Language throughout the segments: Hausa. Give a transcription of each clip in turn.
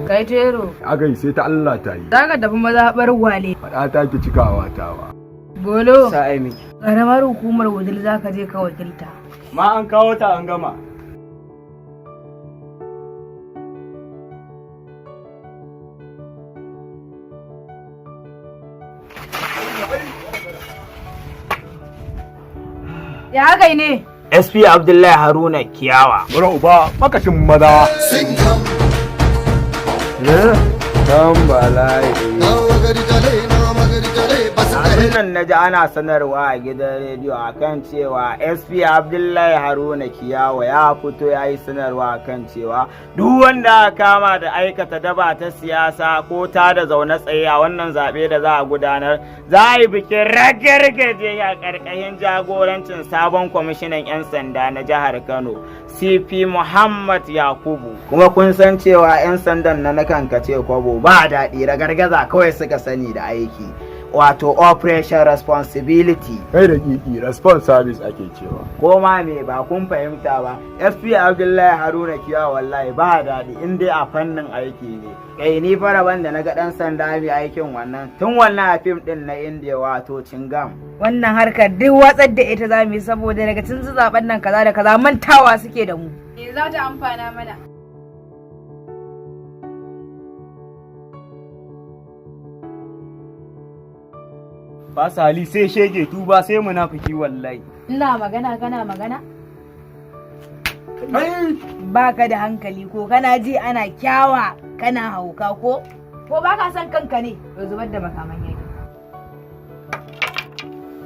Kai Tero. Aka yi sai ta Allah ta yi. Za ka tafi mazaɓar Gwale. Faɗa ta ki cikawa tawa. Bolo. Sa'ai miki. Ƙaramar hukumar Wudil za ka je ka wakilta. Ma an kawo ta an gama. Ya haka ne? SP Abdullahi Haruna Kiyawa. Mura uba makashin maza. Dan bala'i. Abin nan na ji ana sanarwa a gidan rediyo akan cewa SP Abdullahi Haruna Kiyawa ya fito ya yi sanarwa akan cewa duk wanda aka kama da aikata daba ta siyasa ko ta da zaune tsaye a wannan zaɓe da za a gudanar, za a yi bikin ragargaje a ƙarƙashin jagorancin sabon kwamishinan 'yan sanda na jihar Kano, CP Muhammad Yakubu. Kuma kun san cewa 'yan sandan na kankace kwabo ba daɗi, ragargaza kawai suka sani da aiki. Wato operation responsibility. Kai da kiki, response service ake cewa. Ko ma me ba kun fahimta ba, SP Abdullahi Haruna Kiyawa wallahi ba daɗi in dai a fannin aiki ne. Kai, ni fara da na ga ɗan sanda mai aikin wannan tun wannan a fim ɗin na Indiya, wato Cingam. Wannan harkar duk watsar da ita za mu yi, saboda daga tun zaben nan kaza da kaza mantawa suke da mu. Me za ta amfana mana? Ba sa hali sai shege, tuba sai munafiki wallahi. Ina magana kana magana? Baka da hankali ko kana ji ana kyawa kana hauka ko? Ko baka son kanka ne? To zubar da makaman yaki.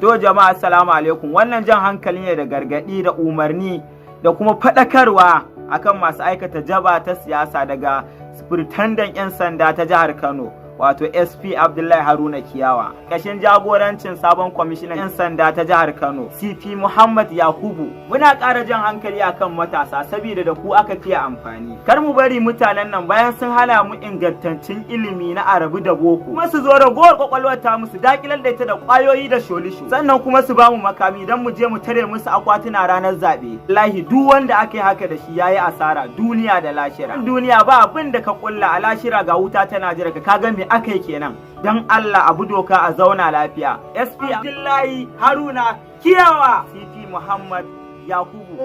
To jama'a, assalamu alaikum. Wannan jan hankali ne da gargaɗi da umarni da kuma faɗakarwa akan masu aikata jaba ta siyasa daga sufurtandan 'yan sanda ta jihar Kano, wato SP Abdullahi Haruna Kiyawa. Kashin jagorancin sabon kwamishinan 'yan sanda ta jihar Kano, CP Muhammad Yakubu. Muna ƙara jan hankali akan matasa saboda da ku aka fiye amfani. Kar mu bari mutanen nan bayan sun hana mu ingantaccen ilimi na arabu da boko, kuma su zo ragowar kwakwalwar ta musu dakilar da ita da ƙwayoyi da sholisho. Sannan kuma su ba mu makami don mu je mu tare musu akwatuna ranar zaɓe. Wallahi duk wanda aka yi haka da shi yayi asara duniya da lashira. Duniya ba abin da ka kulla, a lashira ga wuta tana jira ka. Kaga me aka yi kenan? Don Allah abu doka a zauna lafiya. SP Abdullahi Haruna Kiyawa, CP Muhammad Yakubu.